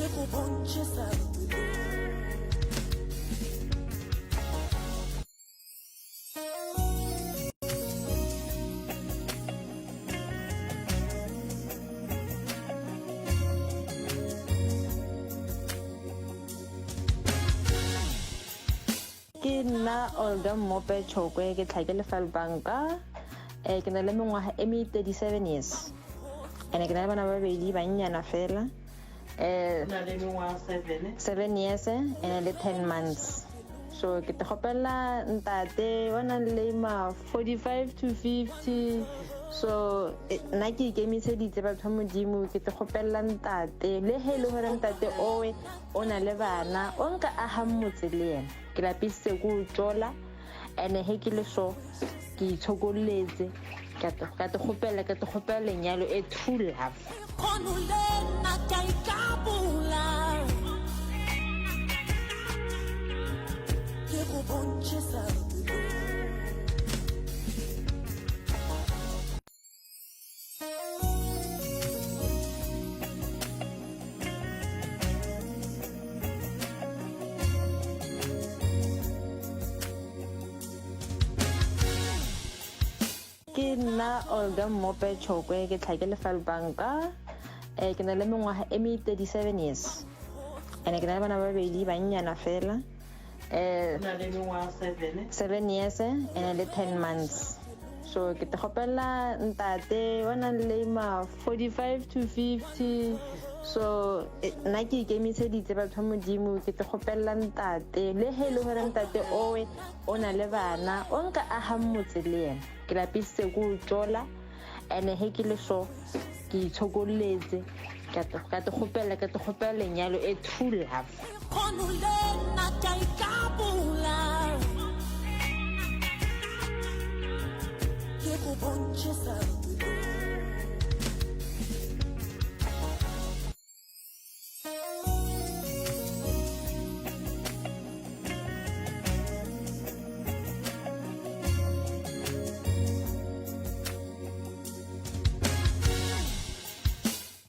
Ke go bontšhe sa Ke nna Olga Mmope Chokwe, ke tlha ke lefa banka. Eh, ke na le mengwaga e me 37 years. Ene ke na le bana ba babedi bannyana fela. Eh, na le mengwaga 7 7 years ene le 10 months. So ke te kgopela ntate wa nang le ma 45 to 50. So eh, nna ke ikemiseditse batho ba Modimo ke te kgopela ntate le he le gore ntate owe o na le bana o nka agang motse le yena ke lapisitse ko o tsola ene he ke le so ke itshokolletse ka te kgopela ka te kgopela lenyalo e true love. Kgono le nna ka ikapola ke go bontšhe sa Ke nna Olga Mmope Chokwe, ke tlha ke lefa banka. Eh, ke na le mengwaga e me 37 years. Ene ke na le bana ba babedi bannyana fela. Eh, na le mengwaga 7 7 years ene le 10 months. So ke te kgopela ntate wa nang le ma 45 to 50. So eh, nna ke ikemiseditse batho ba Modimo ke te kgopela ntate le he le gore ntate owe o na le bana o nka agang motse le yena ke lapisitse ko o tsola ene he ke le so ke itshokolletse ka te kgopela ka te kgopela lenyalo e true love. Kgono le nna ka ikapola ke go bontšhe sa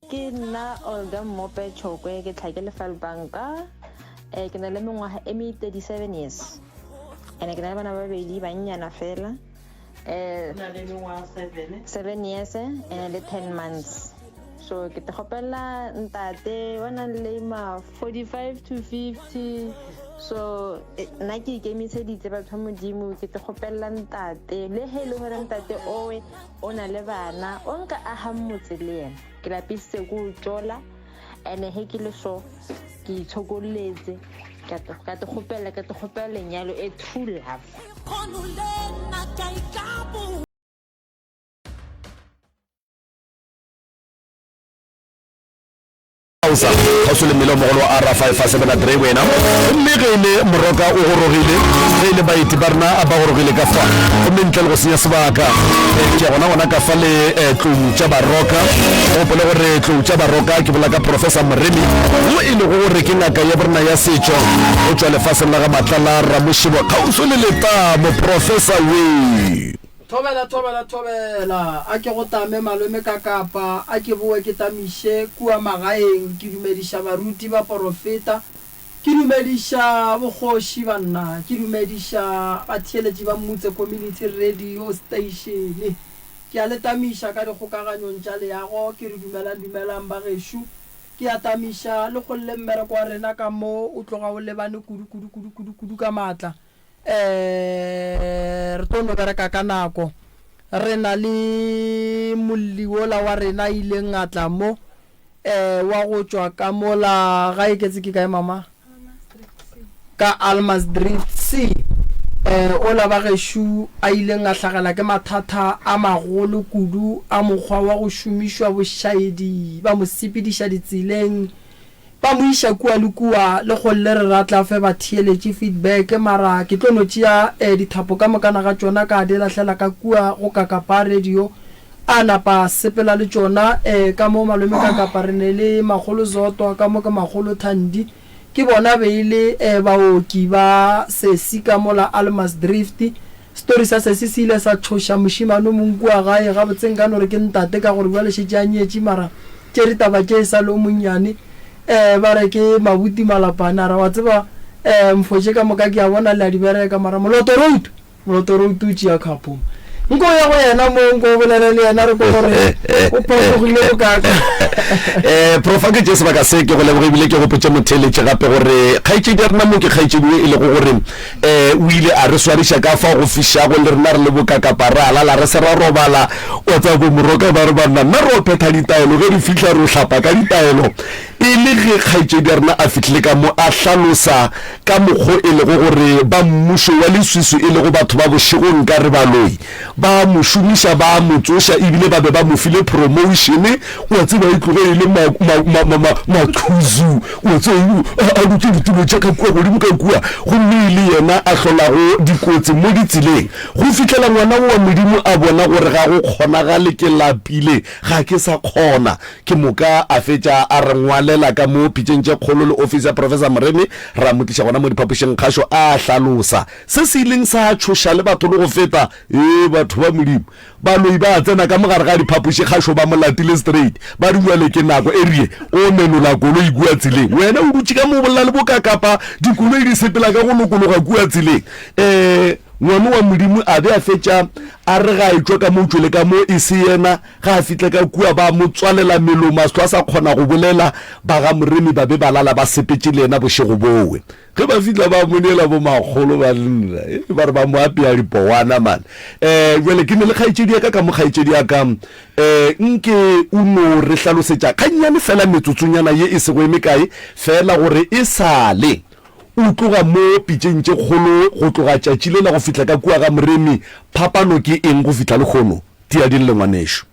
Ke nna Olga Mmope Chokwe, ke tlha ke lefa banka. Eh, ke na le mengwaga e me 37 years. Ene ke na le bana ba babedi bannyana fela. Eh, na le mengwaga 7 7 years ene le 10 months. So ke te kgopela ntate wa nang le ma 45 to 50. So eh, nna ke ikemiseditse batho ba Modimo ke te kgopela ntate le he le gore ntate owe o na le bana o nka agang motse le yena ke lapisitse ko o tsola ene he ke le so ke itshokolletse ka te kgopela ka te kgopela lenyalo e true love. Kgono le nna ka ikapola. Hausa, kgauswi le mmele o mogolo wa R557 wena. Gomme ge e le Moroka o gorogile, ge e le baeti ba rena ba gorogile ka fa. Gomme ntle le go senya sebaka, eh, ke ya gona gona ka fa le eh, tlou tša Baroka. Gopole gore tlou tša Baroka ke bola ka Professor Moremi, wo e lego gore ke ngaka ya borena ya setšo go tšwa lefaseng la ga Matlala Ramošibo, kgauswi le Letamo, Professor we. Thobela, thobela, thobela! A ke go tame malome ka kapa, a ke bowe ke tamiše kua magaeng, ke dumediša baruti, baporofeta, ke dumediša bokgoši banna, ke dumediša batheeletši ba Mmutse Community Radio Station. Ke a le tamiša ka dikgokaganyong tša leago, ke re dumelang, dumelang bagešo. Ke a tamiša le golle mmereko wa rena ka mo o tloga o lebane kudu, kudu, kudu, kudu, kudu ka maatla. Re tlo no bereka ka nako. Re na le molli wola wa rena a ileng a tla mo, wa go tšwa ka mola ga e ketse ke kae mama? Ka Almasdrift C. Ola ba gešo a ileng a hlagela ke mathata a magolo kudu a mokgwa wa go šomišwa bošaedi ba mo sepediša ditseleng. Ba mo iša kua le kua, le golle re ra tla fe batheeletši feedback, mara ke tlo no tšea dithapo ka mokana ga tšona ka di lahlela ka kua go Kakapa radio, a napa a sepela le tšona, ka mo malome Kakapa re ne le Makgolo Zotwa, ka mo ke Makgolo Thandi, ke bona be e le baoki ba sesi ka mola Almasdrift. Story sa sesi se ile sa tšhoša mošemane o mongwe kua gae, gabotse nka no re ke ntate ka gore bjale šetše a nyetše mara tšere taba tše e sa le o monnyane. Um ba re ke Mabuti Malapane, a re wa tseba um mfo tše ka moka ke a bona le a di bereka mara Moloto Road, Moloto Road o tšea khapo mo. Nko o ye go yena mo, nko o bolele le yena re kwe gore o phafogile bokaaka. Um Prof a ke tšee sebaka se ke go leboge ebile ke gopotše motheeletši gape gore kgaetšedi ya rena mo ke kgaetšedi ye e lego gore um o ile a re swariša ka fao go fišago le rena re le bokakapa ra lala re se ra robala. Wa tseba bo Moroka ba re banna nna ro phetha ditaelo ge re fihla ro hlapa ka ditaelo. E le ge kgaetšedi ya rena a fihlile ka mo a hlalosa ka mokgo e lego gore ba mmušo wa leswiswi e lego batho ba bošego nkare baloi ba mo šomiša ba mo tsoša ebile ba be ba mo file promotion wa tseba e tloge e le ma, ma, ma, ma, ma, maqhuzu wa tseba a, a dutše ditulo tša ka kua godimo ka kua gomme e le yena a hlolago dikotsi mo ditseleng go fihlela ngwana wa Modimo a bona gore ga go kgonagale ke lapile ga ke sa kgona. Ke moka a fetša a re ngwalela ka mo pitšeng tše kgolo le ofisi ya Professor Moremi, ra mo tliša gona mo diphapošing kgašo a hlalosa se se ileng sa tšhoša le batho le go feta. Ee, batho ba Modimo, baloi ba tsena ka mo gare ga diphapoši kgašo ba mo latile straight, ba re bjale ke nako, erie o menola koloi kua tseleng, wena o dutše ka mo o bolela le bokakapa, dikoloi di sepela ka go lokologa kua tseleng. Ee, ngwano wa Modimo a be a fetša a re ga etšwa ka mo o tšwele ka mo e se yena. Ge a fihla ka kua, ba mo tswalela melomo, a se hlwe a sa kgona go bolela. Ba ga Moremi ba be ba lala ba sepetše le yena bošego bowe. Ge ba fihla ba mo neela bomakgolo banna, e, ba re ba mo apea dipowana man. E, bjale ke ne le kgaetšedi ya ka ka mo, kgaetšedi ya ka, e, nke o no re hlalosetša gannyane fela metsotsonyana ye e sego e mekae fela gore e sa le o tloga mo pitšeng tše kgolo go tloga tšatši lela go fihla ka kua ga Moremi, phapano ke eng go fihla lehono? Tia di lle ngwanešu.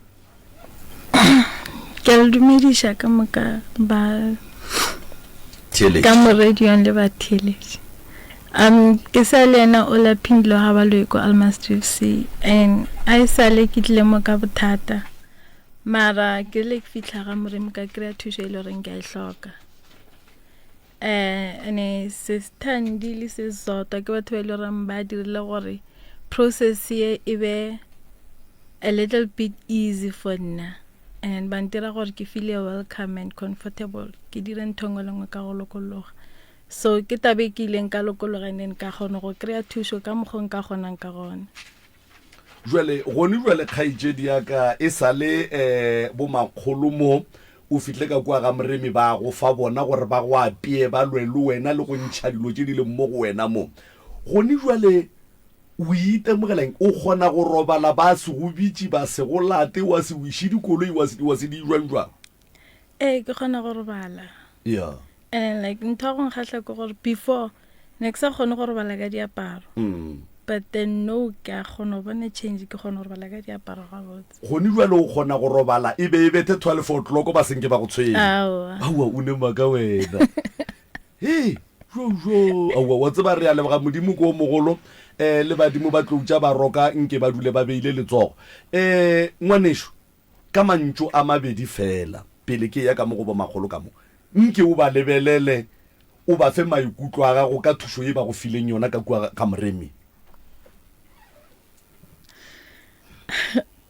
Ke a le dumediša ka moka ba ka mo radiong le batheeletši. Um ke sa le yena o la Phindlo ga baloi ko Almastrief and a e sale ke tlile mo ka bothata mara ke rile ke fihla ga Moremi ka kry-a thušo e le goreng ke a e hloka. Eh, ene sis Thandi le sis Zodwa ke batho ba e le goreng ba dirile gore process ye e be a little bit easy for nna and ba ntira gore ke feel welcome and comfortable ke dire ntho engwe le nngwe ka go lokologa so ke tabe ke ileng ka lokologa and then ka kgona go kry-a thušo ka mokgwa nka kgonang ka gona Jwale, gone jwale, kgaetšedi ya ka, e sa le um bomakgolo mo, o fihle ka kua ga Moremi, ba go fa bona gore ba go apee, ba lwe le wena le go ntšha dilo tše di leng mo go wena mo. Gone jwale, o itemogela eng? O kgona go robala ba se go bitše, ba se go late, wa se wiše dikoloi, wa se, wa se di jwang jwang? Ee, ke kgona go robala. Yeah. And then like ntho ya go nkgahla ke gore before ne ke sa kgone go robala ka diaparo. Mm. But then no ke a kgona go bona change ke kgona go robala ka diaparo gabotse. Gone jwale o kgona go robala e be e bethe 12 o'clock ba senke ba go tshwenya. Aowa. Aowa o ne maaka wena. Hei, jo jo, aowa wa tseba re a leboga Modimo ke o mogolo eh le badimo ba tlou tša baroka nke ba dule ba beile letsogo. Eh ngwanešu Ka mantšu a mabedi feela, pele ke eya ka mo go bomakgolo ka mo, nke o ba lebelele, o ba fe maikutlo a gago ka thušo ye ba go fileng yona ka kua ga Moremi.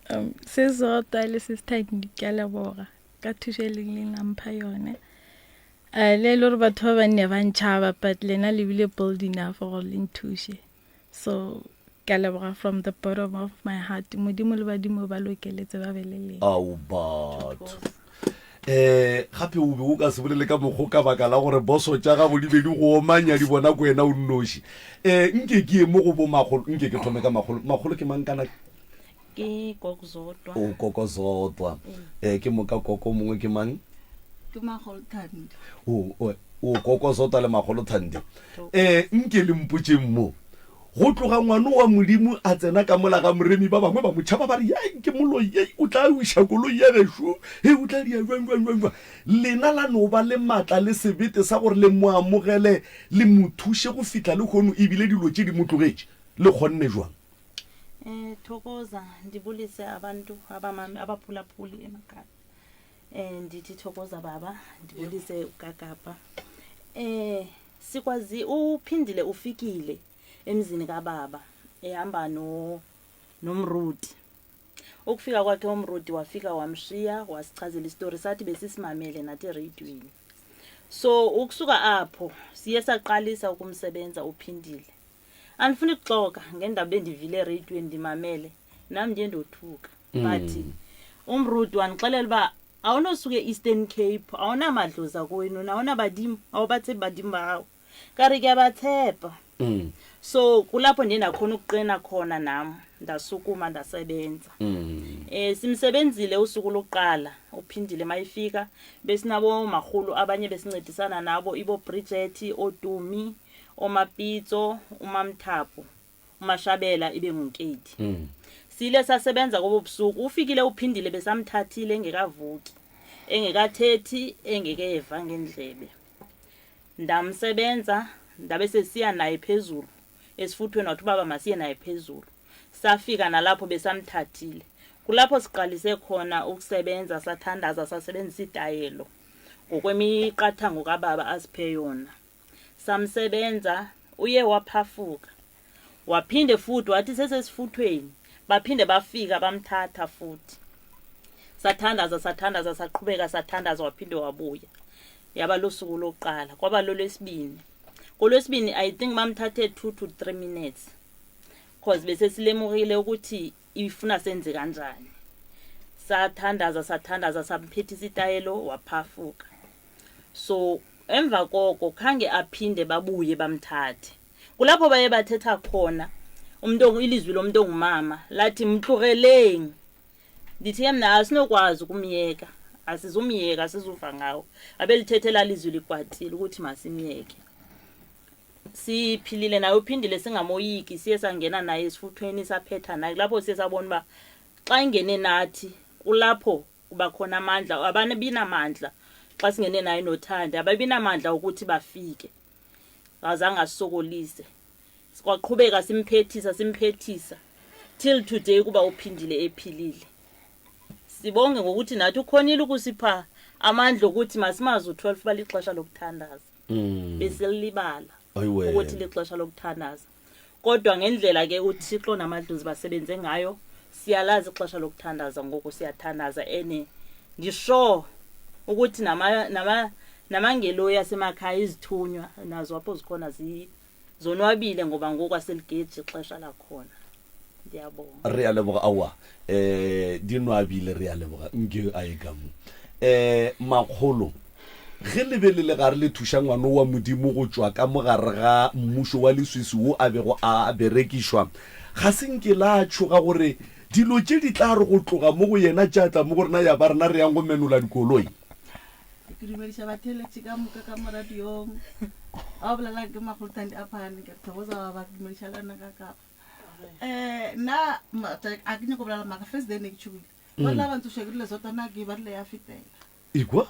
Um, Sis Zodwa le Sis Thandi, ke a leboga ka thušo e leng leng la mpha yone. Uh, le e le gore batho ba banne ba ntšhaba, but lena le bile bold enough gore le nthuše. So ke a leboga from the bottom of my heart. Modimo le badimo ba lokeletse ba be le lena. Ao batho. Eh gape o be o ka se bolele ka mokgo ka baka la gore boso tša gago di be di go omanya di bona ko wena o nnoši. Eh nke ke ye mo go bo makgolo, nke ke thome ka makgolo. Makgolo ke mang kana? Ke Koko Zodwa. O Koko Zodwa. Eh ke moka koko mongwe ke mang? Ke Makgolo Thandi. O o o Koko Zodwa le Makgolo Thandi. Eh nke le mpotšeng mo. Go tloga ngwano wa Modimo a tsena ka mola ga Moremi ba bangwe ba mo tšhaba ba re yai ke moloi yei o tla wiša koloi ya gešo hei o tla dia jwang jwang jwang jwang. Lena la no ba le matla le sebete sa gore le mo amogele le mo thuše go fihla lehono ebile dilo tše di mo tlogetše. Le kgonne jwang? Eh thokoza ndibulise abantu abamami abaphulaphuli emakhaya. Eh ndithi thokoza baba ndibulise uKakapa. Eh sikwazi uphindile ufikile emzini kababa ehamba no nomrudi. Ukufika kwakhe umrudi wafika wamshiya wasichazela isitori sathi besisimamele nathi eradioweni. So ukusuka apho siye saqalisa ukumsebenza uphindile. Andifuni kuxoka ngendaba bendivile ereyidweni ndimamele nam ndiye ndothuka but umruti wandixelela uba awunosuka e-Eastern Cape awunamadlozi akwenu nawunabadimo awubatshepi badimo ba gago ka re ke a ba tshepa. So kulapho ndiye ndakhona ukuqina khona nam ndasukuma ndasebenza. Simsebenzile usuku lokuqala uphindile mayifika besinabo marhulu abanye besincedisana nabo ibo Bridget oDumi oMapitso uMamthapo uMashabela ibe nguNkedi. Sile sasebenza kobo busuku ufikile uphindile besamthathile engekavuki engekathethi engekeva ngendlebe. Ndamsebenza ndabe sesiya naye phezulu esifuthweni wathi ubaba masiye naye phezulu. Safika nalapho besamthathile. Kulapho siqalise khona ukusebenza sathandaza sasebenzisa itayelo ngokwemiqathango kababa asiphe yona. Samsebenza uye waphafuka. Waphinde futhi wathi sesesifuthweni baphinde bafika bamthatha futhi. Sathandaza sathandaza saqhubeka sathandaza waphinde wabuya. Yaba losuku lokuqala kwaba lolwesibini. Kolwesibini I think bamthathe 2 to 3 minutes. Cause bese silemukile ukuthi ifuna senze kanjani. Sathandaza sathandaza samphethisa itayelo waphafuka. So emva koko khange aphinde babuye bamthathe. Kulapho baye bathetha khona umuntu ilizwi lomuntu ongumama lathi mtlugeleng. Ndithi ke mna asinokwazi ukumyeka asizumyeka asizuva ngawo. Abelithethela lizwi likwatile ukuthi masimyeke. Siphilile naye uphindile singamoyiki siye sangena naye esifuthweni saphetha naye kulapho siye sabona uba xa ingene nathi kulapho kuba khona amandla abanabinamandla xa singene naye nothandi ababinamandla ukuthi bafike. Azange asisokolise. Sikwaqhubeka simphethisa simphethisa till today kuba uphindile ephilile. Sibonge ngokuthi nathi ukhonile ukusipha amandla okuthi masimazi u-12 balixesha lokuthandaza. Besilibala ukuthi lixesha lokuthandaza. Kodwa ngendlela ke uThixo namadlozi basebenze ngayo siyalazi ixesha lokuthandaza ngoku siyathandaza ene ndisure ukuthi nama nama namangeloyi asemakhaya izithunywa nazo apho zikhona zi zonwabile ngoba ngoku aseligeji ixesha lakhona. Ndiyabonga. Re a leboga aowa eh di nwabile re a leboga nke a ye ka mo. Eh makgolo ge le be le le gare le thuša ngwano wa Modimo go tšwa ka mo gare ga mmušo wa leswiswi wo a bego a berekišwa ga se nke la tšhoga gore dilo tše di tla re go tloga mo go yena tša tla mo go rena ya ba rena re yang go menola dikoloi? Ke dumediša batheeletši ka moka ka mo radiong. Ba bolelang ke Makgolo Thandi Aphane, ke re thokoza ba ba dumediša le wena ka kapa. Eh nna a ke nyako bolela maka first day ne ke tšhogile. Ba rile ba ntsoša ke rile Zodwa nna ke ba rile ya fetela. Ekwa?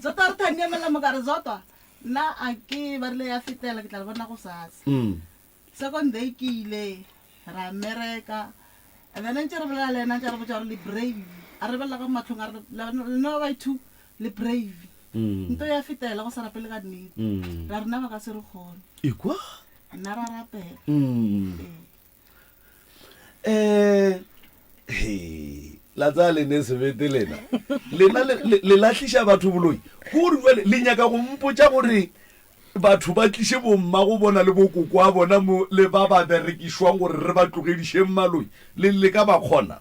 Zodwa a re Thandi emela mo ka re Zodwa nna a ke ba rile ya fetela ke tla le bona gosasa. Second day ke ile ra mmereka and then ntse re bolela le ena ntse a re botsa gore le brave a re belela ka matlhong a re lena ba by two le brave nto ya fetela go sa rapele ka nnete ra rena ba ka se re kgone Ekwa? nna ra rapela. Eh he la tsaya le ne sebete lena lena le lahliša batho boloi gore jale le nyaka go mpotša gore batho ba tliše bomma go bona le bokoko a bona mo le ba ba berekišwang gore re ba tlogedišeng maloi le le ka ba kgona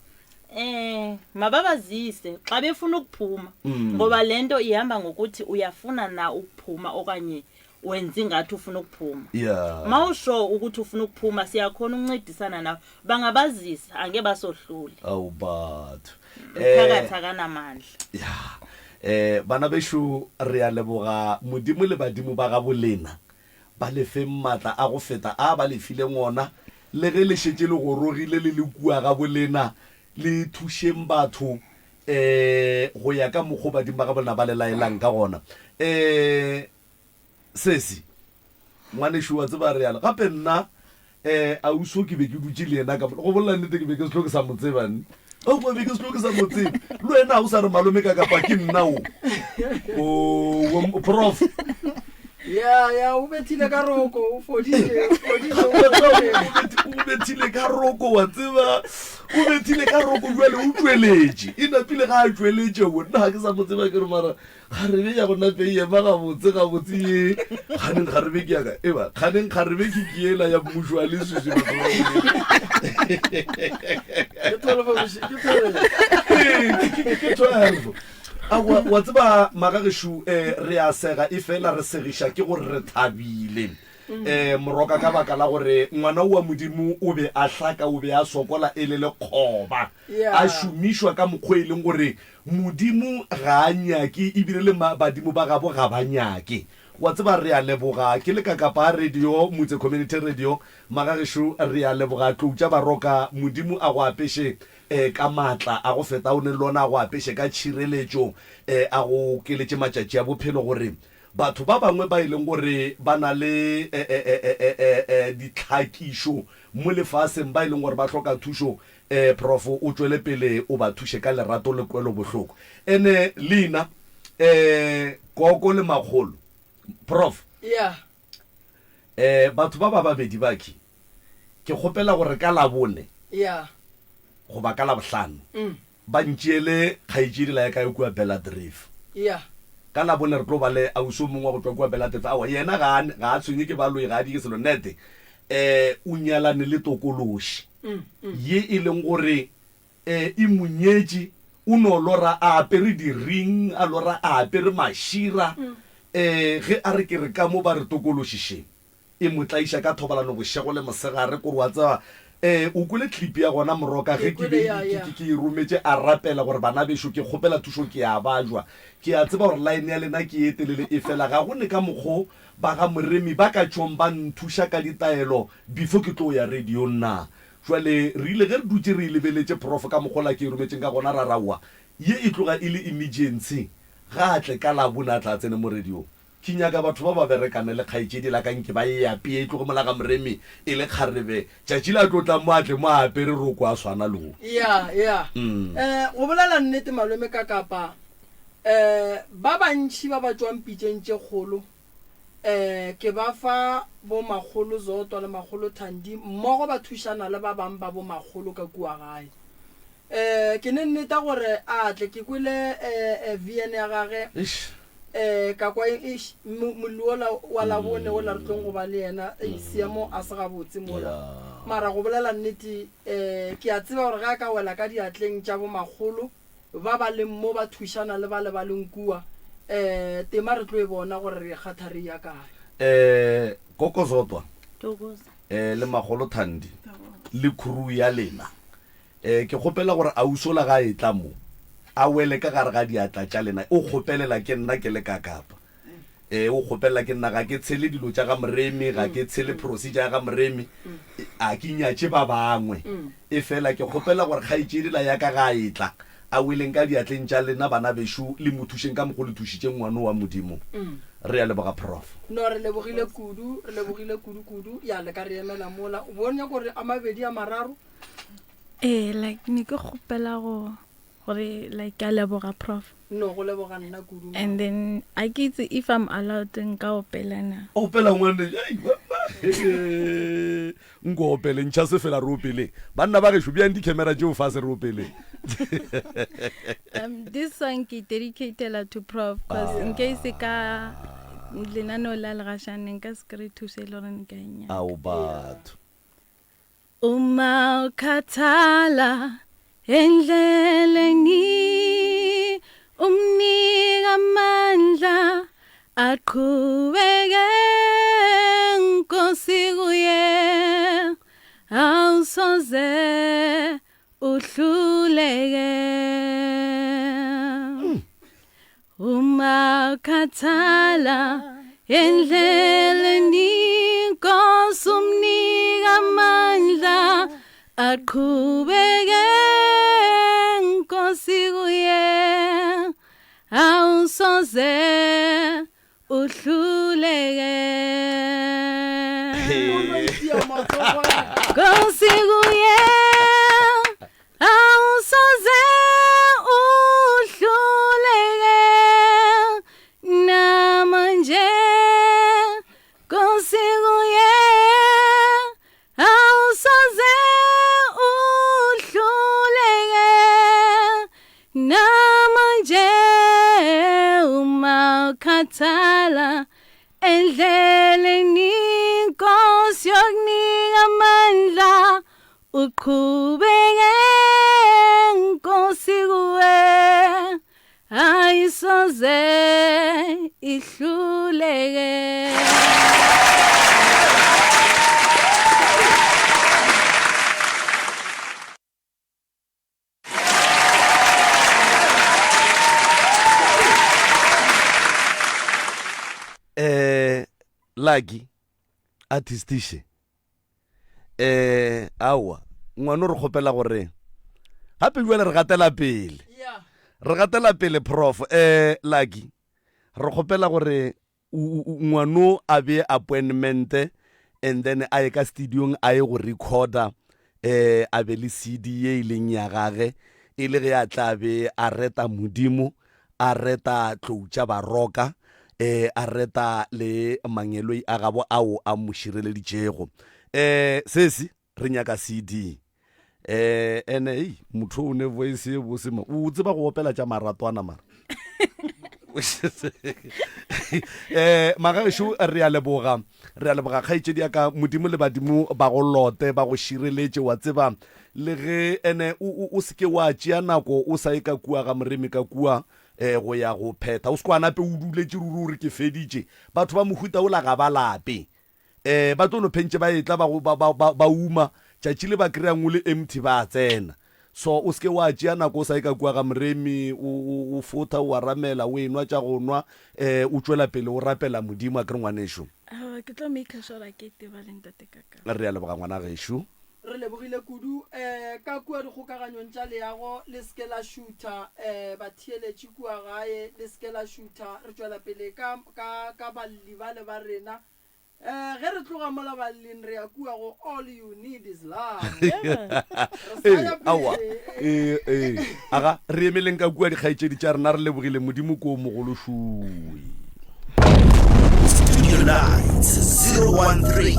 Eh mababazise xa befuna ukuphuma ngoba lento ihamba ngokuthi uyafuna na ukuphuma okanye wenza ingathi ufuna ukuphuma. Yeah. Mawusho ukuthi ufuna ukuphuma siyakhona ukuncedisana nawe bangabazisa angeke basohlule. Awu batho. Umphakathi akanamandla. Ya. Eh bana bešo re a leboga Modimo le badimo ba gabo lena ba le feng matla a go feta a ba le fileng ona le ge le šetše le gorogile le le kua gabo lena le thušeng batho eh go ya ka mokgo badimo ba gabo lena ba le laelang ka gona. Eh Sesi, ngwanešu wa tseba realo. Gape nna um auso ke be ke dutše le yena ka go bolela nnete ke be ke sehlo ke sa mo tseba nne. Aowa be ke sehlo ke sa mo tsebe. Le wena ga o sa re malome ka kapa ke nna o. O prof. Ya ya o bethile ka roko o fodile o fodile o fodile. O bethile ka roko wa tseba. O bethile ka roko bjale o tšweletše. E napile ga a tšweletše wo. Nna ga ke sa mo tseba ke re mara kgarebe ya go nape e ema gabotse gabotse ye. Kganeng kgarebe ke ya ka. Eba kganeng kgarebe ke ke yela ya mmušo wa leswiswi batho ba Modimo. Ke 12 boši, ke 12. Ee, ke- ke- ke- ke 12. A wa wa tseba magagešo eh, re a sega e fela re segiša ke gore re thabile. um moroka ka baka la gore ngwana wa Modimo o be a hlaka, o be a sokola e le lekgoba, a šomišwa ka mokgwa e leng gore Modimo ga a nyake ebile le badimo ba gabo ga ba nyake. Wa tseba, re a leboga. Ke le ka Kapa Radio, Motse Community Radio, magagešo, re a leboga. Tlou tša Baroka, Modimo a go apeše um ka maatla a go feta o neng le ona, a go apeše ka tšhireletšo, um a go okeletše matšatši a bophelo gore Batho ba bangwe ba e leng gore ba na le ditlhakišo mo lefaseng, ba e leng gore ba hloka thušo, Prof, o tšwele pele o ba thuše ka lerato le kwelobohloko. Ene leina, Koko le Makgolo. Prof. Yeah. Batho ba ba babedi bakhi, ke kgopela gore ka Labone Yeah. goba ka Labohlano, Ba ntšeele kgaetšedi la ya kae kua Belladrive. Yeah. Ka Labone re tlo ba le ausi o mongwe wa go tšwa kua Belladrive. Aowa, yena ga a, ga a tshwenye ke baloi, ga a die selo. Nete, eh, o nyalane le tokološi ye e leng gore, eh, e mo nyetše. O no lora a apere di-ring, a lora a apere mašira. Eh, ge a re ke re ka mo ba re tokološi še. E mo tlaiša ka thobalano bošego le mosegare, kore wa tseba, eh, o kwele clip ya gona Moroka ge ke be ke, ke, ke e rometše, a rapela gore bana bešo ke kgopela thušo ke a bajwa. Ke a tseba gore line ya lena ke ye telele efela ga go ne ka mokgo ba ga Moremi ba ka tšong ba nthuša ka ditaelo before ke tlo ya radiong na. Jwale re ile ge re dutše re e lebeletše Prof ka mokgo la ke e rometšeng ka gona ra ra aowa ye e tloga e le emergency ga a tle ka Labone a tla a tsene mo radiong. Ke nyaka batho ba ba berekane le kgaetšedi la ka nke ba e apee e tloge mola ga Moremi e le kgarebe. Tšatši le a tlo tlang mo a tle mo a apere roko a swana le wo. Ya, ya. Eh, go bolela nnete malome ka Kapa, eh, ba bantši ba ba tšwang pitšeng tše kgolo, eh, ke ba fa bo makgolo Zodwa le makgolo Thandi mmogo ba thušana le ba bang ba bo makgolo ka kua gae. Eh, ke ne nneta gore a tle, ke kwele eh, eh, VN ya gage. Eish. Eh, ka kwa eish, mo, molli wola wa Labone wola re tlong go ba le yena, ei, seemo a se gabotse mola. Yeah. Mara go bolela nnete, eh, ke a tseba gore ge a ka wela ka diatleng tša bomakgolo ba ba leng mo ba thušana le bale ba leng kua, eh, tema re tlo e bona gore re e kgatha re eya kae. Eh, Koko Zodwa, Thokoza. eh, le Makgolo Thandi, le crew ya lena, Ee, ke kgopela gore ausi ola ga a etla mo, a wele ka gare ga diatla tša lena. O kgopelela ke nna ke le ka Kapa. Ee, o kgopelela ke nna. Ga ke tshele dilo tša ga Moremi, ga ke tshele procedure ya ga Moremi. A ke nyatše ba bangwe. Efela ke kgopela gore kgaetšedi la ya ka ga a etla, a weleng ka diatleng tša lena, bana bešo, le mo thušeng ka mokgo le thušitšeng ngwano wa Modimo. Re a leboga, Prof. No, re lebogile kudu, re lebogile kudu-kudu. Ya, le ka re emela mola. O bo nyaka gore a mabedi, a mararo? Ee, like ne ke kgopela go gore like ke a leboga prof. No, go leboga nna kudu. And then a ke itse if I'm allowed nka opela na. Opela ngwane. Nko opele ntšha se fela re opeleng. Banna ba gešo bjang di-camera tšeo fase re opeleng. This song ke dedicatela to prof cause ah. nke se ka lenaneo la legašane nka se kry thuso e le gore nka e nyaka. Ao batho. Uma ukhathala endleleni umnika amandla aqhubeke Nkosi kuye awusoze uhluleke Uma ukhathala endleleni Nkosi umnika amandla aqhubeke Nkosi kuye awusoze uhluleke Nkosi kuye Awusoze uhluleke namanje Nkosi kuye awusoze uhluleke. Ungakhathala endleleni inkosi yokunika amandla uqhubeke nkosi kuwe ayisoze ihluleke. Eh Lucky artistishe eh awa ngwana o re kgopela gore gape jale re gatela pele re gatela pele prof eh Lucky re kgopela gore ngwano a be appointment and then a ye ka studiong a ye go recorda eh a be le CD ye e leng ya gage e le ge a tla be a reta modimo a reta tlou tša baroka eh a reta le mangeloi a gabo ao a mo šireleditšego eh sesi re nyaka cd eh ene ei motho o ne voice e bose ma o tseba go opela tša maratwana mara eh magaešo re a leboga re a leboga kgaetšedi ya ka modimo le badimo ba go lote ba go šireletše wa tseba le ge ene o se ke wa tšea nako o sa ye ka kua ga moremi ka kua um go ya go phetha o se kwa nape o duletše ruri o re ke feditše batho ba mohuta ola ga ba lape um ba tlo no phentše ba etla ba, ba, ba, ba, ba uma tšatši le ba kry-ang o le empty ba a tsena so o seke wa tšea nako o sa ye ka kua ga moremi o, o, o fotha o aramela o enwa tša go nwa um o tšwela pele o rapela modimo a kere ngwanešo Aowa, ke tlo maker sure ke teba le ntate Kakao. re a leboga ngwana gešo Re lebogile kudu. Um ka kua dikgokaganyong tša leago, le se ke la šutha. Um batheeletši kua gae, le se ke la šutha. Re tšwela pele ka, ka, ka balli bale ba rena. Um ge re tloga mola balling, re ya kua go All You Need Is Love. Re sa Ee, ya aowa. pele. Ee, ee. Aga, re emeleng ka kua dikgaetšedi tša rena, re lebogile Modimo ko mogološui. Studio Nights 013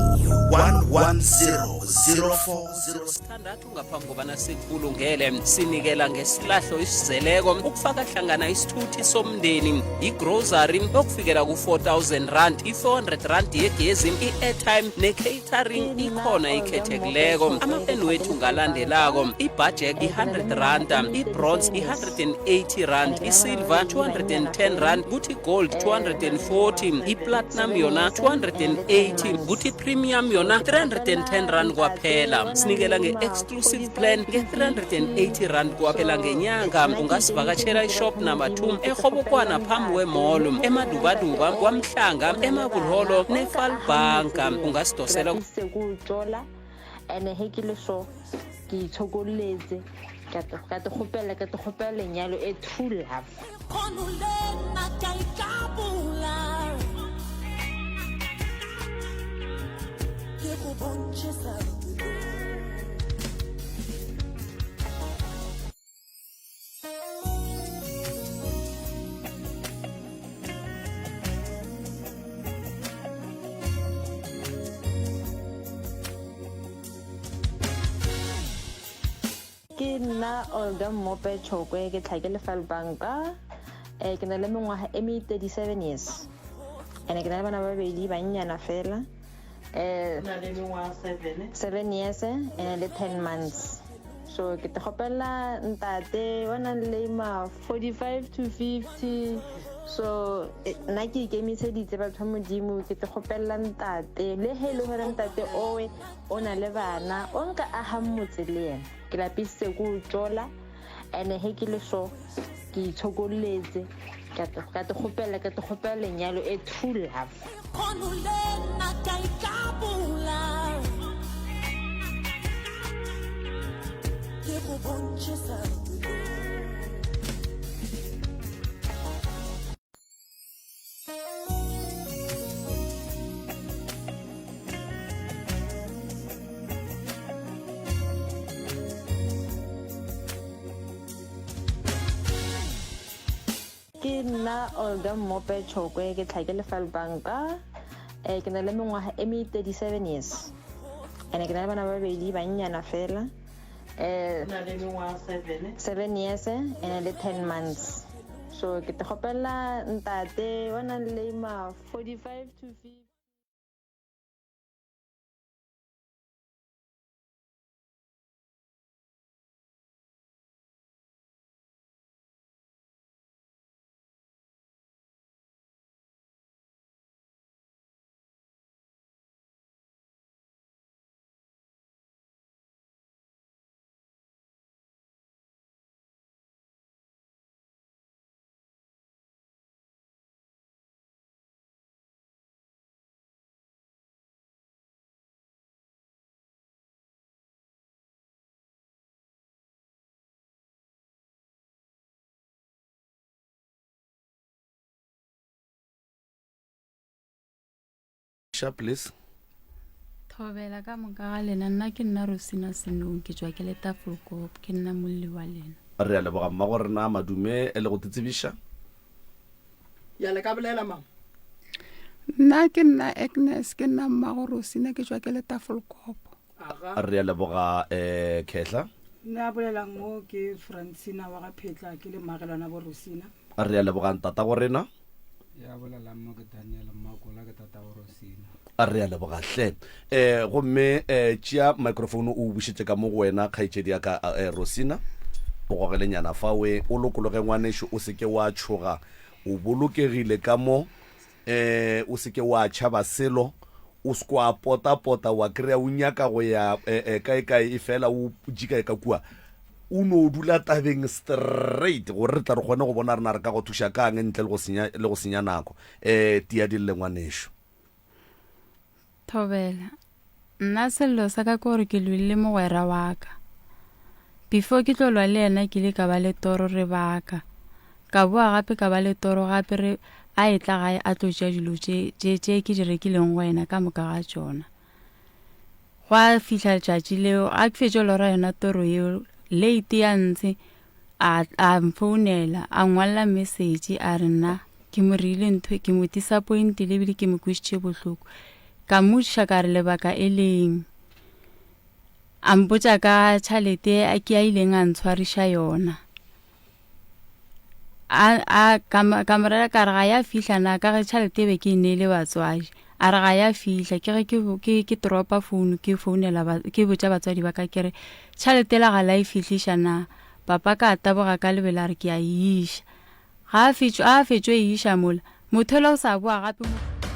110 0406. Sithandathu ngaphambi kobana sikubulungele sinikela ngesilahlo isizeleko ukufaka hlangana isithuthi somndeni igrosary okufikela ku-4000 rand i-400 rand yegezi i-airtime ne-catering ikhona ikhethekileko amapeni wethu ngalandelako ibudget i-100 randa i-bronze i-180 rand isilver 210 rand kuthi gold 240 iplatinum yona 280 kuthi premium yona 310 rand kwaphela sinikela nge-exclusive plan nge-380 rand kwaphela ngenyanga ungasivakatshela ishop number 2 erhobokwana phambi kwemall emadubaduba kwamhlanga emabulholo nefalbanka ungasidosela sekutsola ene he ke le so ke itshokoletse ka te kgopela ka te kgopela lenyalo e true love. Ke nna Olga Mmope Chokwe, ke tlha ke le Falbanka. Eh, ke na le mengwaga e me 37 years. Ene ke na le bana ba babedi bannyana fela. Eh, na le mengwaga 7 7 years eh, le 10 months. So ke te kgopela ntate wa nang le ma 45 to 50 so eh, nna ke ikemiseditse batho ba modimo ke te kgopela ntate le he e le gore ntate owe o na le bana o nka agang motse le yena ke lapisitse ko o tsola ene he ke le so ke itshokoletse ka te kgopela ka te kgopela lenyalo e true love. Ke nna Olga Mmope Chokwe, ke tlha ke le Falbanka. Eh, ke na le mengwaga e me 37 years. Ene ke na le bana ba babedi bannyana fela. Eh, na le mengwaga 7 7 years ene le 10 months. So ke te kgopela ntate wa nang le ma 45 to 50. Sha please. Thobela ka moka ga lena nna ke nna Rosina Senong ke tšwa ke le Tafelkop ke nna molli wa lena. Re a leboga mmago rena madume le go titsebiša. Ya le ka bolela mama. Nna ke nna Agnes ke nna mmago Rosina ke tšwa ke le Tafelkop. Re a leboga um Khehla. Nna a bolelang mo ke Francina wa ga Phetla ke le mmagelwana bo Rosina. Re a leboga ntatago rena. Ya bolelang mo ke Daniel Mmakola ke tatago Rosina. Re a leboga hle. Um gomme um tšea microphone o bušetše ka mo go wena kgaetšedi ya ka um Rosina. O gogele nyana fa we o lokologe ngwanešo o se ke wa tšhoga o bolokegile ka mo um o se ke wa tšhaba selo o se kwa potapota wa kry-a o nyaka go ya eh, eh, kae kae e fela o jika ka kua o no dula tabeng straight gore re tla re kgone go bona rena re ka go thuša kang ntle le go senya le go senya nako um tia dille ngwanešo Thobela. Nna sello sa ka ke gore ke lwile le mogwera wa ka. Before ke tlo lwa le yena ke ile ka ba le toro re baka. Ka boa gape ka ba le toro gape re a etla gae a tlo tšea dilo tše tše tše ke di rekileng go yena ka moka ga tšona. Gwa fihla letšatši leo a ke fetše lora yona toro yeo late ya ntse a a mfounela a ngwalela message a re nna ke mo reile ntho ke mo disappointile ebile ke mo kwešitše bohloko. Ka mmotšiša ka re lebaka e leng. A mpotša ka tšhalete a ke a ileng a ntshwariša yona. A, a, ka, ka mo rera ka re ga ya fihla na ka ge tšhalete e be ke e neile batswadi. A re ga ya fihla ke ge ke, ke, ke dropa founu ke founela ba, ke botša batswadi ba ka ke re tšhalete la ga la e fihliša na. Papa ka taboga ka lebelo a re ke a e iša. Ga a fetšo, a fetšo e iša mola, motho yola o sa boa gape mo.